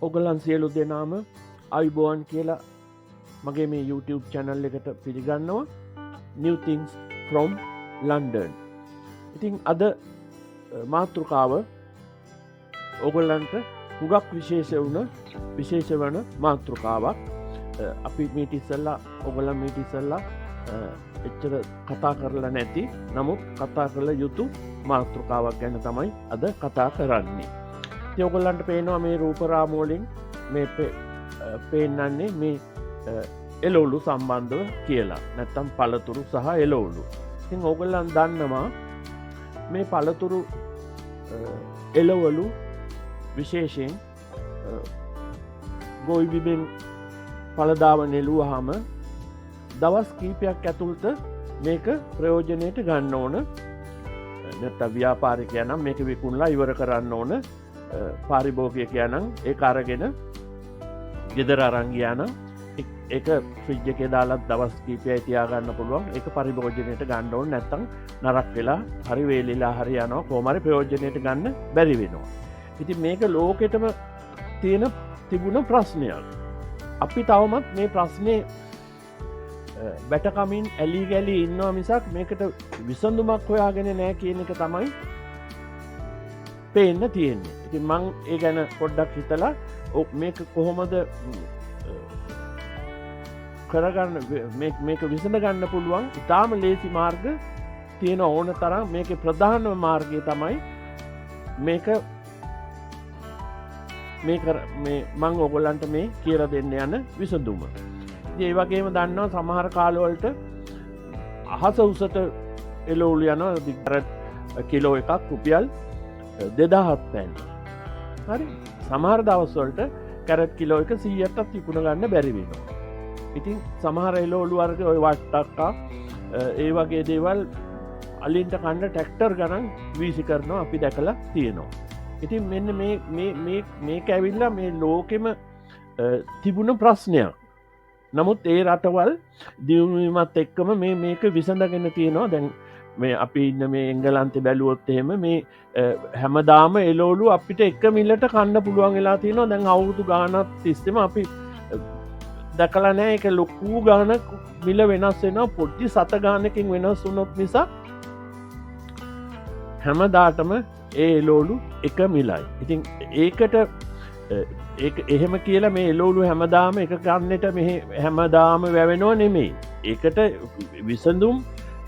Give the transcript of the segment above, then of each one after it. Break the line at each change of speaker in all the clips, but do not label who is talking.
ඔගලන් සියලු දෙනාම ආයුබෝවන් කියලා මගේ මේ YouTube channel එකට පිළිගන්නවා, New Things from London. ඉතින් අද මාතෘකාව ඔගොල්ලන්ට හුඟක් විශේෂ වුණ, විශේෂ වන මාතෘකාවක්. අපි මීට ඉස්සල්ලා, ඔගොල්ලන් මීට ඉස්සල්ලා එච්චර කතා කරලා නැති, නමුත් කතා කළ යුතු මාතෘකාවක් ගැන තමයි අද කතා කරන්නේ. ඉතින් ඔයගොල්ලන්ට පේනවා මේ රූප රාමුව වලින් මේ පේන්නන්නේ මේ එළවලු සම්බන්ධව කියලා. නැත්තම් පළතුරු සහ එළවලු. ඉතින් ඔයගොල්ලන් දන්නවා මේ පළතුරු, එළවලු විශේෂයෙන් ගොවි බිමෙන් පළදාව නෙළුවහම දවස් කීපයක් ඇතුළත මේක ප්‍රයෝජනයට ගන්න ඕන. නැත්තම් ව්‍යාපාරිකයා නම් මේක විකුණලා ඉවර කරන්න ඕන. පාරිභෝගිකයා නම් ඒක අරගෙන ගෙදර අරන් ගියා නම් ඒක ෆ්‍රිජ් එකේ දාලත් දවස් කීපයයි තියාගන්න පුළුවන්. ඒක පරිභෝජනයට ගන්න ඕන, නැත්තම් නරක් වෙලා හරි වේලිලා හරි යනවා. කොහොම හරි ප්‍රයෝජනයට ගන්න බැරි වෙනවා. ඉතින් මේක ලෝකෙටම තිබුණ ප්‍රශ්නයක්. අපි තවමත් මේ ප්‍රශ්නේ බැටකමින් ඇලී ගැලී ඉන්නවා මිසක් මේකට විසඳුමක් හොයාගෙන නෑ කියන එක තමයි පේන්න තියෙන්නේ. ඉතින් මං ඒ ගැන පොඩ්ඩක් හිතලා මේක කොහොමද කරගන්න, මේක විසඳ ගන්න පුළුවන් ඉතාම ලේසි මාර්ග තියෙන ඕන තරම්. මේකේ ප්‍රධානම මාර්ගය තමයි මේක මේ මේ මං ඔයගොල්ලන්ට මේ කියලා දෙන්න යන විසඳුම. ඉතින් ඒ වගේම දන්නවා සමහර කාලවලට අහස උසට එළවලු යනවා. කැරට් කිලෝ එකක් රුපියල් 2000ක් පැන්න. හරි. සමහර දවස්වලට කැරට් කිලෝ එක 100ටත් විකුණ ගන්න බැරි වෙනවා. ඉතින් සමහර එළවලු වර්ග, ඔය වට්ටක්කා ඒ වගේ දේවල් අලින්ට කන්න ට්‍රැක්ටර් ගණන් වීසි කරනවා අපි දැකලා තියෙනවා. ඉතින් මෙන්න මේ මේ මේ මේක ඇවිල්ලා මේ ලෝකෙම තිබුණ ප්‍රශ්නයක්. නමුත් ඒ රටවල් දියුණුවීමත් එක්කම මේක විසඳගෙන තියෙනවා. දැන් මේ අපි ඉන්න මේ එංගලන්තේ බැලුවොත් එහෙම මේ හැමදාම එළවලු අපිට එක මිලට කන්න පුළුවන් වෙලා තියෙනවා. දැන් අවුරුදු ගාණක් තිස්සේම අපි දැකලා නෑ ඒක ලොකු ගාණක් මිල වෙනස් වෙනවා. පොඩි සත ගාණකින් වෙනස් වුණොත් මිසක් හැමදාටම ඒ එළවලු එක මිලයි. ඉතින් ඒකට ඒක එහෙම කියලා මේ එළවලු හැමදාම එක කන්නට මෙහෙ හැමදාම වැවෙනව නෙමෙයි. ඒකට විසඳුම්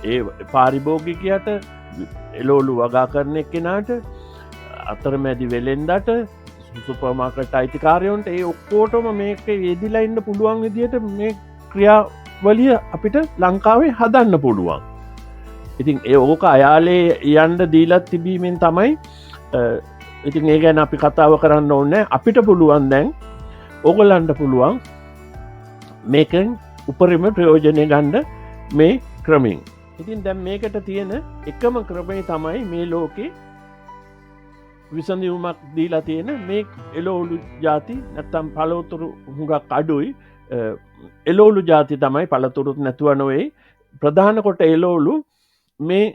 ඒ පාරිභෝගිකයාට, එළවලු වගා කරන එක්කෙනාට, අතරමැදි වෙලෙන්දට, සුපර් මාකට් අයිතිකාරයන්ට, ඒ ඔක්කොටම මේක යෙදිලා ඉන්න පුළුවන් විදියට මේ ක්‍රියාවලිය අපිට ලංකාවේ හදන්න පුළුවන්. ඉතින් ඒ ඕක අයාලේ යන්න දීලත් තිබීමෙන් තමයි. ඉතින් ඒ ගැන අපි කතාව කරන්න ඕනේ. අපිට පුළුවන්, දැන් ඕගොල්ලන්ට පුළුවන් මේකෙන් උපරිම ප්‍රයෝජනය ගන්න මේ ක්‍රමෙන්. ඉතින් දැන් මේකට තියෙන එකම ක්‍රමය තමයි මේ ලෝකේ විසඳුමක් දීලා තියෙන මේ එළවලු ජාති, නැත්තම් පළතුරු හුඟක් අඩුයි. එළවලු ජාති තමයි, පළතුරුත් නැතුව නොවේ. ප්‍රධාන කොට එළවලු මේ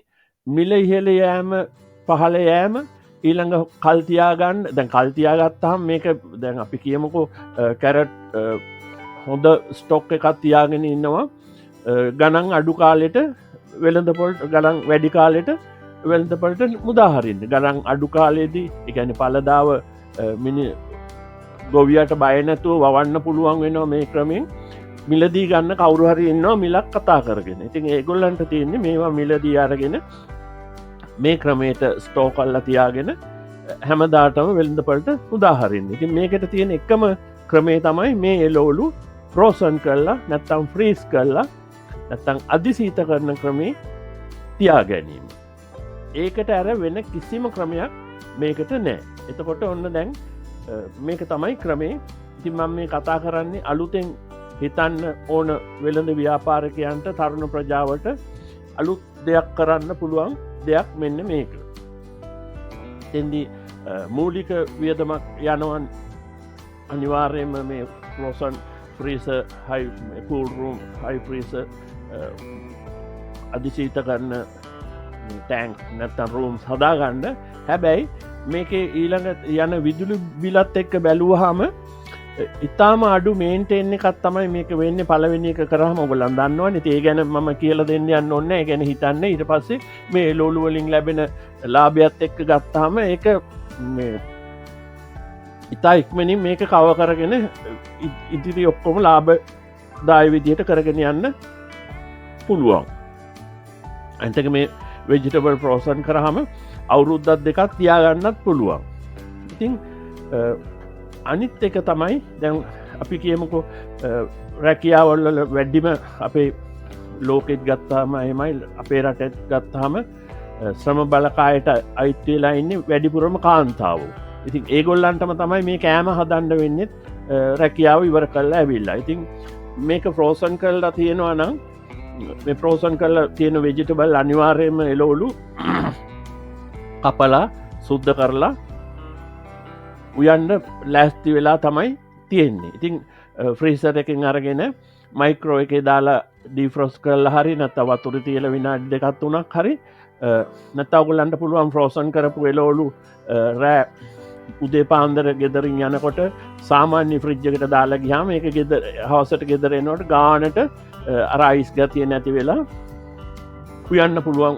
මිල ඉහළ යෑම පහළ යෑම, ඊළඟ කල් තියාගන්න. දැන් කල් තියාගත්තාම මේක දැන් අපි කියමුකෝ කැරට් හොඳ ස්ටොක් එකක් තියාගෙන ඉන්නවා. ගණන් අඩු කාලෙට වෙළඳපොළට, ගණන් වැඩි කාලෙට වෙළඳපොළට මුදා හරින්න. ගණන් අඩු කාලේදී, ඒ කියන්නේ පළදාව මිනි ගොවියට බය නැතුව වවන්න පුළුවන් වෙනවා මේ ක්‍රමෙන්. මිලදී ගන්න කවුරු හරි ඉන්නවා මිලක් කතා කරගෙන. ඉතින් ඒගොල්ලන්ට තියෙන්නේ මේවා මිලදී අරගෙන මේ ක්‍රමයට ස්ටෝර් කරලා තියාගෙන හැමදාටම වෙළඳපොළට මුදා හරින්න. ඉතින් මේකට තියෙන එකම ක්‍රමේ තමයි මේ එළවලු ෆ්‍රෝසන් කරලා නැත්තම් ෆ්‍රීස් කරලා නැත්තම් අධිශීතකරණ ක්‍රමේ තියා ගැනීම. ඒකට ඇර වෙන කිසිම ක්‍රමයක් මේකට නෑ. එතකොට ඔන්න දැන් මේක තමයි ක්‍රමේ. ඉතින් මම මේ කතා කරන්නේ අලුතෙන් හිතන්න ඕන වෙළඳ ව්‍යාපාරිකයන්ට, තරුණ ප්‍රජාවට අලුත් දෙයක් කරන්න පුළුවන් දෙයක් මෙන්න මේක. එතෙන්දී මූලික වියදමක් යනවා අනිවාර්යයෙන්ම මේ ෆ්‍රෝසන් ෆ්‍රීසර්, හයි කූල් රූම්, හයි ෆ්‍රීසර්, අධිශීතකරණ ටැංක් නැත්තම් රූම්ස් හදාගන්න. හැබැයි මේකේ ඊළඟ යන විදුලි බිලත් එක්ක බැලුවහම ඉතාම අඩු මේන්ටේන් එකක් තමයි මේක වෙන්නේ. පළවෙනි එක කරාම ඔයගොල්ලන් දන්නවනේ. ඉතින් ඒ ගැන මම කියලා දෙන්න යන්න ඕනේ නෑ. ඒ ගැන හිතන්න. ඊට පස්සේ මේ එළවලු වලින් ලැබෙන ලාභයත් එක්ක ගත්තාම ඒක මේ ඉතා ඉක්මනින් මේක කව කරගෙන ඉදිරි ඔක්කොම ලාභදායී විදියට කරගෙන යන්න පුළුවන්. අනිත් එක මේ වෙජිටබල් ෆ්‍රෝසන් කරාම අවුරුද්දක් දෙකක් තියාගන්නත් පුළුවන්. ඉතින් අනිත් එක තමයි දැන් අපි කියමුකෝ රැකියාවල් වල වැඩිම අපේ ලෝකෙත් ගත්තාම එහෙමයි අපේ රටෙත් ගත්තාම ශ්‍රම බලකායට අයිති වෙලා ඉන්නේ වැඩිපුරම කාන්තාවෝ. ඉතින් ඒගොල්ලන්ටම තමයි මේ කෑම හදන්න වෙන්නේ රැකියාව ඉවර කරලා ඇවිල්ලා. ඉතින් මේක ෆ්‍රෝසන් කරලා තියෙනවා නම් මේ ෆ්‍රෝසන් කරලා තියෙන වෙජිටබල් අනිවාර්යයෙන්ම එළවලු කපලා සුද්ධ කරලා උයන්න ලෑස්ති වෙලා තමයි තියෙන්නේ. ඉතින් ෆ්‍රීසර් එකෙන් අරගෙන මයික්‍රෝ එකේ දාලා ඩීෆ්‍රොස් කරලා හරි නැත්නම් වතුර තියලා විනාඩි දෙකක් තුනක් හරි නැත්නම් ඔයගොල්ලන්ට පුළුවන් ෆ්‍රෝසන් කරපු එළවලු රෑ උදේ පාන්දර ගෙදරින් යනකොට සාමාන්‍ය ෆ්‍රිජ් එකට දාලා ගියාම ඒක ගෙදර හවසට ගෙදර එනකොට ගානට අර අයිස් ගතිය නැති වෙලා උයන්න පුළුවන්,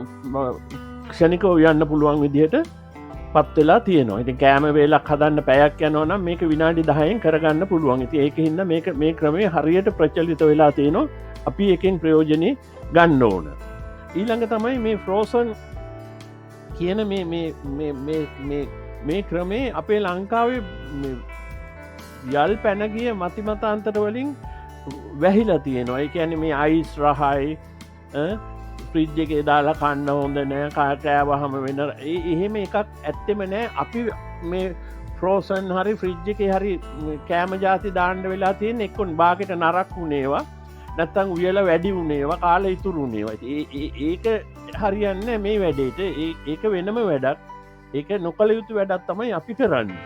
ක්ෂණිකව උයන්න පුළුවන් විදිහට පත් වෙලා තියෙනවා. ඉතින් කෑම වේලක් හදන්න පැයක් යනවා නම් මේක විනාඩි 10න් කරගන්න පුළුවන්. ඉතින් ඒක හින්දා මේ ක්‍රමය හරියට ප්‍රචලිත වෙලා තියෙනවා. අපි එකෙන් ප්‍රයෝජනෙ ගන්න ඕන. ඊළඟ තමයි මේ ෆ්‍රෝසන් කියන මේ ක්‍රමේ අපේ ලංකාවේ යල් පැනගිය මතිමතාන්තර වලින් වැහිලා තියෙනවා. ඒ කියන්නේ මේ අයිස් රහයි, ෆ්‍රිජ් එකේ දාලා කන්න හොඳ නෑ, කෑවහම වෙන එහෙම එකක් ඇත්තෙම නෑ. අපි මේ ෆ්‍රෝසන් හරි ෆ්‍රිජ් එකේ හරි කෑම ජාති දාන්න වෙලා තියෙන එක්කොන් බාගෙට නරක් වුණේවා, නැත්තම් උයලා වැඩි වුණේවා, කාලය ඉතුරු වුණේවා. ඉතින් ඒක හරියන්නේ නෑ මේ වැඩේට. ඒක වෙනම වැඩක්. ඒක නොකළ යුතු වැඩක් තමයි අපි කරන්නේ.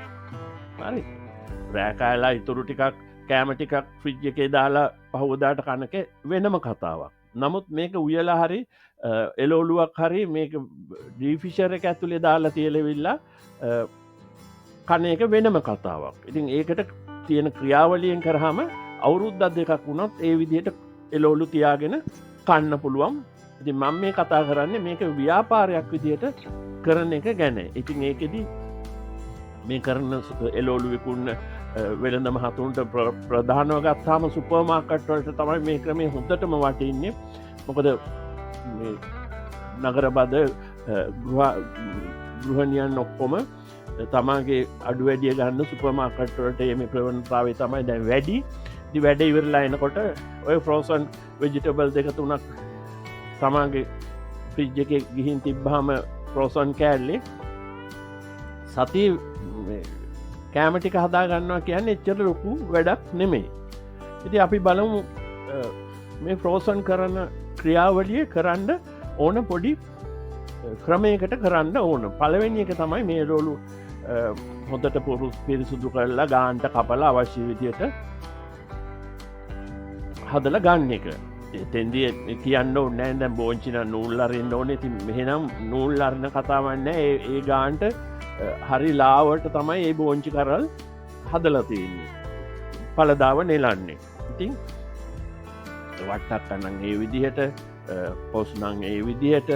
හරි. රෑ කාලා ඉතුරු ටිකක් කෑම ටිකක් ෆ්‍රිජ් එකේ දාලා පහුවදාට කනක වෙනම කතාවක්. නමුත් මේක උයලා හරි එළවලුවක් හරි මේක ඩීෆිෂර් එක ඇතුලේ දාලා තියලෙවිල්ලා කන එක වෙනම කතාවක්. ඉතින් ඒකට තියෙන ක්‍රියාවලියෙන් කරාම අවුරුද්දක් දෙකක් වුණත් ඒ විදිහට එළවලු තියාගෙන කන්න පුළුවන්. ඉතින් මම මේ කතා කරන්නේ මේක ව්‍යාපාරයක් විදිහට කරන එක ගැන. ඉතින් ඒකෙදි මේ කරන එළවලු විකුණන වෙළඳ මහතුන්ට ප්‍රධානව ගත්තාම සුපර් මාකට් වලට තමයි මේ ක්‍රමය හොඳටම වටින්නේ. මොකද මේ නගරබද ගෘහණියන් ඔක්කොම තමාගේ අඩු වැඩිය ගන්න සුපර් මාකට් වලට මේ ප්‍රවණතාවය තමයි දැන් වැඩි. ඉතින් වැඩ ඉවරලා එනකොට ඔය ෆ්‍රෝසන් වෙජිටබල් දෙක තුනක් තමාගේ ෆ්‍රිජ් එකේ ගිහින් තිබ්බහම ෆ්‍රෝසන් කෑල්ලේ සතිය කෑම ටික හදා ගන්නවා කියන්නේ එච්චර ලොකු වැඩක් නෙමෙයි. ඉතින් අපි බලමු මේ ෆ්‍රෝසන් කරන ක්‍රියාවලිය කරන්න ඕන පොඩි ක්‍රමයකට කරන්න ඕන. පළවෙනි එක තමයි මේ එළවලු හොඳට පිරිසුදු කරලා ගාන්ට කපලා අවශ්‍ය විදියට හදලා ගන්න එක. එතෙන්දී කියන්න ඕනේ නෑ දැන් බෝංචි නම් නූල් අරින්න ඕනේ. ඉතින් මෙහෙනම් නූල් අරින කතාවක් නෑ. ඒ ගාන්ට හරි ලාවට තමයි ඒ බෝංචි කරල් හදලා තියෙන්නේ. පළදාව නෙලන්නේ. ඉතින් වට්ටක්ක නම් ඒ විදිහට, පොස් නම් ඒ විදිහට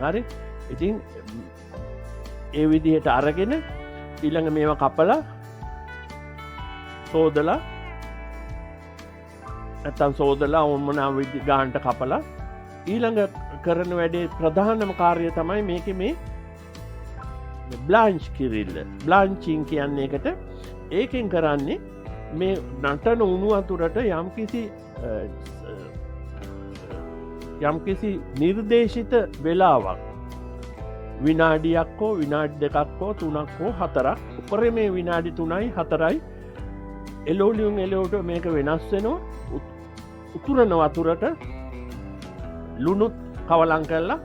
හරි. ඉතින් ඒ විදිහට අරගෙන ඊළඟ මේවා කපලා සෝදලා නැත්තම් සෝදලා ඕමනා විදි ගාන්ට කපලා ඊළඟ කරන වැඩේ ප්‍රධානම කාර්යය තමයි මේකේ මේ බ්ලාන්ච් කිරිල්ල. බ්ලාන්චින් කියන්නේ එකට. ඒකෙන් කරන්නේ මේ නටන උණු වතුරට යම්කිසි නිර්දේශිත වෙලාවක් විනාඩියක් හෝ විනාඩි දෙකක් හෝ තුනක් හෝ හතරක්, උපරිමේ විනාඩි 3යි 4යි එළවලුන් එළවලුවට මේක වෙනස් වෙනවා. උතුරන වතුරට ලුණුත් කවලම් කරලා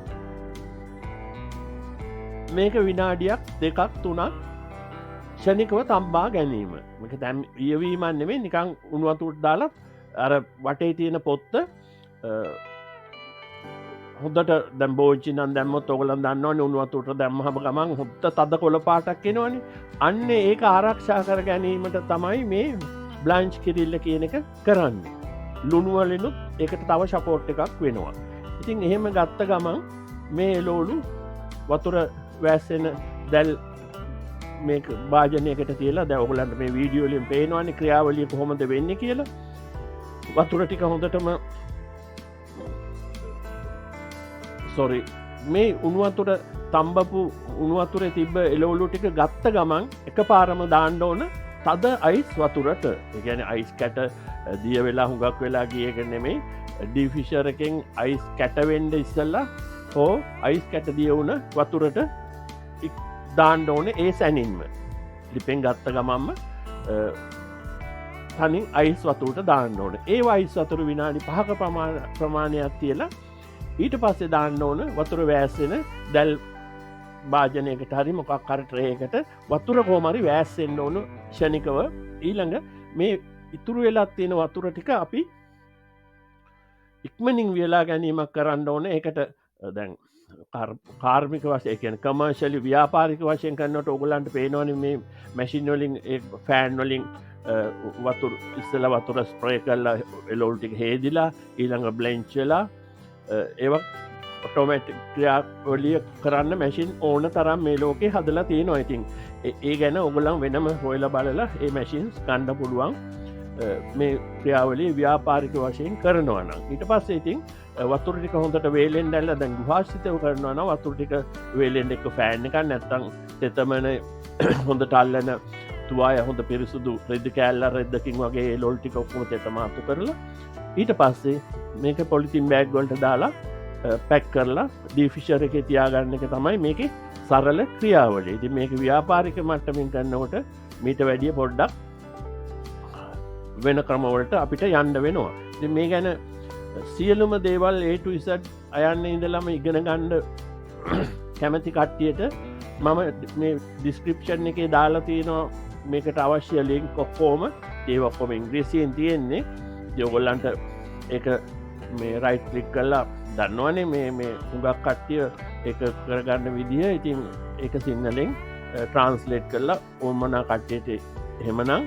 මේක විනාඩියක් දෙකක් තුනක් ක්ෂණිකව තම්බා ගැනීම. මේක දැන් ඉයවීමක් නෙමෙයි, නිකන් උණු වතුරට දාලා අර වටේ තියෙන පොත්ත හොඳට දැන් බෝංචි නම් දැම්මොත් ඔයගොල්ලන් දන්නවනේ උණු වතුරට දැම්මහම ගමන් හොඳ තද කොළ පාටක් එනවනේ. අන්න ඒක ආරක්ෂා කර ගැනීමට තමයි මේ බ්ලන්ච් කිරිල්ල කියන එක කරන්නේ. ලුණු වලිනුත් ඒකට තව සපෝට් එකක් වෙනවා. ඉතින් එහෙම ගත්ත ගමන් මේ එළවලු වතුර වැස්සෙන දැල් මේ භාජනයකට තියලා දැන් ඔයගොල්ලන්ට මේ වීඩියෝ වලින් පේනවනේ ක්‍රියාවලිය කොහොමද වෙන්නේ කියලා. වතුර ටික හොඳටම සොරි මේ උණු වතුර තම්බපු උණු වතුරේ තිබ්බ එළවලු ටික ගත්ත ගමන් එකපාරම දාන්න ඕන තද අයිස් වතුරට. ඒ කියන්නේ අයිස් කැට දිය වෙලා හුඟක් වෙලා ගිය එක නෙමෙයි, ඩීෆිෂර් එකෙන් අයිස් කැට වෙන්න ඉස්සෙල්ලා හෝ අයිස් කැට දිය වුණ වතුරට දාන්න ඕනේ ඒ සැනින්ම. ලිපෙන් ගත්ත ගමන්ම තනින් අයිස් වතුරට දාන්න ඕනේ. ඒ අයිස් වතුර විනාඩි 5ක ප්‍රමාණයක් තියලා ඊට පස්සේ දාන්න ඕන වතුර වැස්සෙන දැල් භාජනයකට හරි මොකක් හරි ට්‍රේ එකට වතුර කොහොම හරි වැස්සෙන්න ඕන ක්ෂණිකව. ඊළඟ මේ ඉතුරු වෙලා තියෙන වතුර ටික අපි ඉක්මනින් වේලා ගැනීමක් කරන්න ඕන. ඒකට දැන් කාර්මික වශයෙන්, ඒ කියන්නේ කමර්ෂියලි ව්‍යාපාරික වශයෙන් කරනකොට ඕගොල්ලන්ට පේනවනේ මේ මැෂින් වලින්, ඒ ෆෑන් වලින් වතුර ඉස්සෙල්ලා වතුර ස්ප්‍රේ කරලා එළවලු ටික හේදිලා ඊළඟ බ්ලෙන්ච් වෙලා ඒවා ඔටෝමැටික් ක්‍රියාවලිය කරන්න මැෂින් ඕන තරම් මේ ලෝකේ හදලා තියෙනවා. ඉතින් ඒ ගැන ඔයගොල්ලන් වෙනම හොයලා බලලා ඒ මැෂින්ස් ගන්න පුළුවන් මේ ක්‍රියාවලිය ව්‍යාපාරික වශයෙන් කරනවා නම්. ඊට පස්සේ ඉතින් වතුර ටික හොඳට වේලෙන්න ඇරලා දැන් ගෘහාශ්‍රිතව කරනවා නම් වතුර ටික වේලෙන්න එක්ක ෆෑන් එකක් නැත්තම් තෙතමන හොඳට අල්ලන තුවාය හොඳ පිරිසුදු රෙදි කෑල්ල රෙද්දකින් වගේ ඒ ලොල් ටික ඔක්කොම තෙතමාතු කරලා ඊට පස්සේ මේක පොලිතින් බෑග් වලට දාලා පැක් කරලා ඩීෆිෂර් එකේ තියාගන්න එක තමයි මේකේ සරල ක්‍රියාවලිය. ඉතින් මේක ව්‍යාපාරික මට්ටමින් කරනකොට මීට වැඩිය පොඩ්ඩක් වෙන ක්‍රමවලට අපිට යන්න වෙනවා. ඉතින් මේ ගැන සියලුම දේවල් A to Z අයන්න ඉඳලම ඉගෙන ගන්න කැමති කට්ටියට මම මේ ඩිස්ක්‍රිප්ෂන් එකේ දාලා තියෙනවා මේකට අවශ්‍ය ලින්ක් ඔක්කොම. ඒව ඔක්කොම ඉංග්‍රීසියෙන් තියෙන්නේ. ඉතින් ඔයගොල්ලන්ට ඒක මේ රයිට් ක්ලික් කරලා දන්නවනේ මේ හුඟක් කට්ටිය ඒක කරගන්න විදිය. ඉතින් ඒක සිංහලෙන් ට්‍රාන්ස්ලේට් කරලා ඕමනා කට්ටියට එහෙමනම්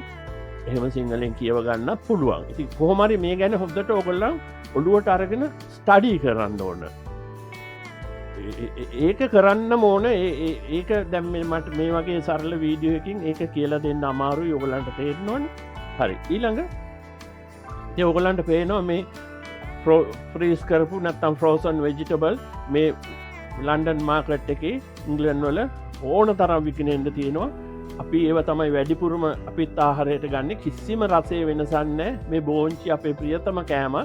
එහෙම සිංහලෙන් කියව ගන්න පුළුවන්. ඉතින් කොහොම හරි මේ ගැන හොඳට ඔයගොල්ලන් ඔළුවට අරගෙන ස්ටඩි කරන්න ඕන. ඒක කරන්න ඕන. ඒක දැන් මේ මට මේ වගේ සරල වීඩියෝ එකකින් ඒක කියලා දෙන්න අමාරුයි ඔයගොල්ලන්ට තේරෙනවනේ. හරි. ඊළඟ ඉතින් ඔයගොල්ලන්ට පේනවා මේ ෆ්‍රීස් කරපු නැත්තම් ෆ්‍රෝසන් වෙජිටබල් මේ ලන්ඩන් මාකට් එකේ ඉංග්ලන්ඩ් වල ඕන තරම් විකිණෙන්න තියෙනවා. අපි ඒව තමයි වැඩිපුරම අපිත් ආහාරයට ගන්නෙ. කිසිම රසය වෙනසක් නැහැ. මේ බෝංචි අපේ ප්‍රියතම කෑම.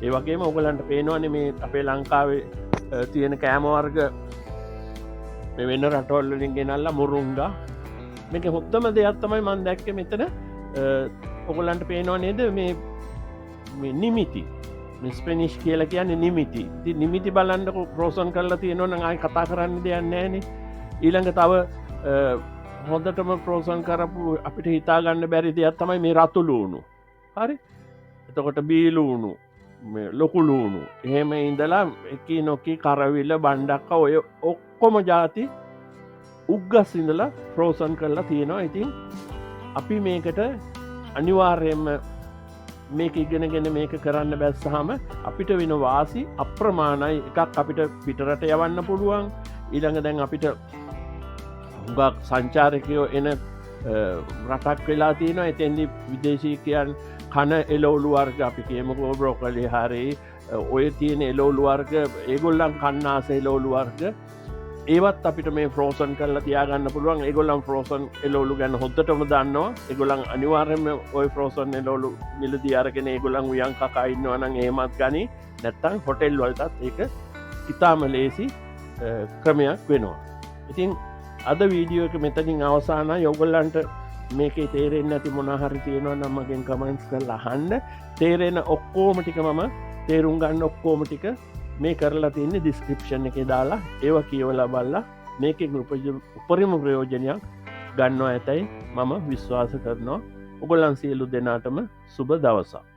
ඒ වගේම ඔයගොල්ලන්ට පේනවනේ මේ අපේ ලංකාවේ තියෙන කෑම වර්ග මේ වෙන රටවල් වලින් ගෙනල්ලා මුරුංගා. මේක හොඳම දෙයක් තමයි මම දැක්කේ මෙතන. ඔයගොල්ලන්ට පේනව නේද මේ නිමිති. මේ ස්පැනිෂ් කියලා කියන්නේ නිමිති. ඉතින් නිමිති බලන්නකො ෆ්‍රෝසන් කරලා තියෙනවා නම් ආයි කතා කරන්න දෙයක් නැහැනේ. ඊළඟ තව හොඳටම ෆ්‍රෝසන් කරපු අපිට හිතා ගන්න බැරි දෙයක් තමයි මේ රතු ලූණු. හරි. එතකොට බී ලූණු, මේ ලොකු ලූණු. එහෙම ඉඳලා එකී නොකී කරවිල බණ්ඩක්ක ඔය ඔක්කොම ජාති උග්ගස් ඉඳලා ෆ්‍රෝසන් කරලා තියෙනවා. ඉතින් අපි මේකට අනිවාර්යයෙන්ම මේක ඉගෙනගෙන මේක කරන්න බැස්සහම අපිට වෙන වාසි අප්‍රමාණයි. එකක් අපිට පිටරට යවන්න පුළුවන්. ඊළඟ දැන් අපිට හුඟක් සංචාරකයෝ එන රටක් වෙලා තියෙනවා. එතෙන්දි විදේශීකයන් කන එළවලු වර්ග අපි කියමුකෝ බ්‍රොකොලි හරි ඔය තියෙන එළවලු වර්ග ඒගොල්ලන් කන්න ආස එළවලු වර්ග ඒවත් අපිට මේ ෆ්‍රෝසන් කරලා තියාගන්න පුළුවන්. ඒගොල්ලන් ෆ්‍රෝසන් එළවලු ගැන හොඳටම දන්නවා. ඒගොල්ලන් අනිවාර්යයෙන්ම ඔය ෆ්‍රෝසන් එළවලු මිලදී අරගෙන ඒගොල්ලන් උයන් කකා ඉන්නවා නම් එහෙමත් ගනි. නැත්තම් හොටෙල් වලටත් ඒක ඉතාම ලේසි ක්‍රමයක් වෙනවා. ඉතින් අද වීඩියෝ එක මෙතනින් අවසానයි. ඔයගොල්ලන්ට මේකේ තේරෙන්නේ නැති මොන හරි තියෙනවා නම් මගෙන් කමෙන්ට්ස් කරලා අහන්න. තේරෙන ඔක්කොම ටික මම තේරුම් ගන්න ඔක්කොම ටික මේ කරලා තියෙන්නේ ඩිස්ක්‍රිප්ෂන් එකේ දාලා ඒවා කියවලා බලලා මේකෙන් උපරිම ප්‍රයෝජනයක් ගන්නවා ඇතැයි මම විශ්වාස කරනවා. ඔයගොල්ලන් සියලු දෙනාටම සුබ දවසක්.